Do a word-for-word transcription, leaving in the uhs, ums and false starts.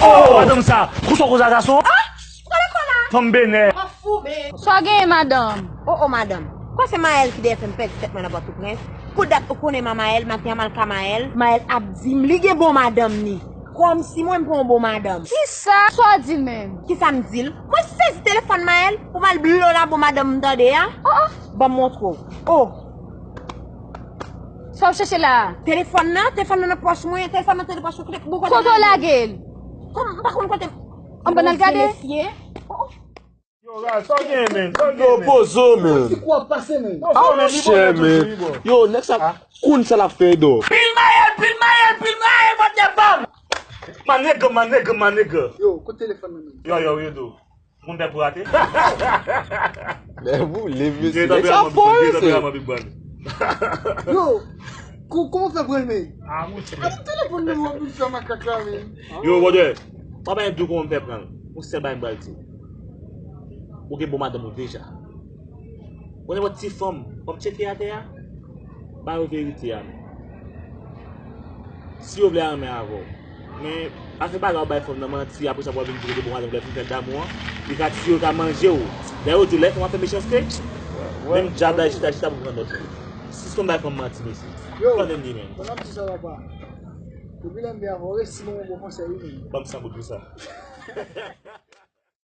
Oh, madanm sa, konsa w koze a gason? Fanm benè. Sa w genyen, madanm? O, o, madanm. Kwè se Maël ki dèyè fè m pèdi tèt mwen nan Pòtoprens? Pou dat ou konnen ma Maël, maten an m al ka Maël, Maël ap di m li gen bon madanm ni. Kòmsi mwen m pa yon bon madanm. Kisa? Sa w di l menm? Kisa m di l? Mwen sezi telefòn Maël pou m al blo la bon madanm m tande a. Oh, oh. Ban m montre w. Oh. Sa w chèche la a? Telefòn nan, telefòn nan nan pòch mwen, telefòn nan te nan pòch mwen, kote bougon nan? Kote w lage l? Kòm, m pa konn kote. Ann, ban n al gade. Mesye. Oh, oh. Yo, Ralph, sa w gen, men? Sa w gen, men? Yo, pozo, men. Ti kwa pase, men. Non, sa w gen, li chè, men. Yo, nèg sa, kounn sa l ap fè, do. Pil Maël, pil Maël, pil Maël, mwen te banm. My nigga, my nigga, my nigga. Yo, kote telefòn nan, men? Yo, yo, yo, do. Moun pè pou rate. Lè boule, mesye. Nèg sa fò, mesye. Yo, ko-, kòman w fè pran l, men? Ah, mon Dieu. An telefòn nan w ap vin fè makak la, men. Yo, brother, pa bay dou kòman m fè pran l. Yon sèl bagay m pral di w. Ou gen bon madanm ou deja. Ou nenpòt ti fanm, fanm tcheke atè a, ba yo verite a, men. Si yo vle a renmen avè w. Men, pa fè bagay w bay fanm nan manti, apre sa pou w vin di kote bon madanm lè fin fè damou an, li ka tiye w, li ka manje w. Dayè yo di w lè fanm ap fè mechanste, menm dyab la chita, chita pou pran nòt li. Sispann bay fanm manti, mesye. Yo, pandan m di men. Pandan m di sa, papa. Depi lè m vin avè w, resi ban m yon bon konsèy, wi, men. Ban m san goud pou sa.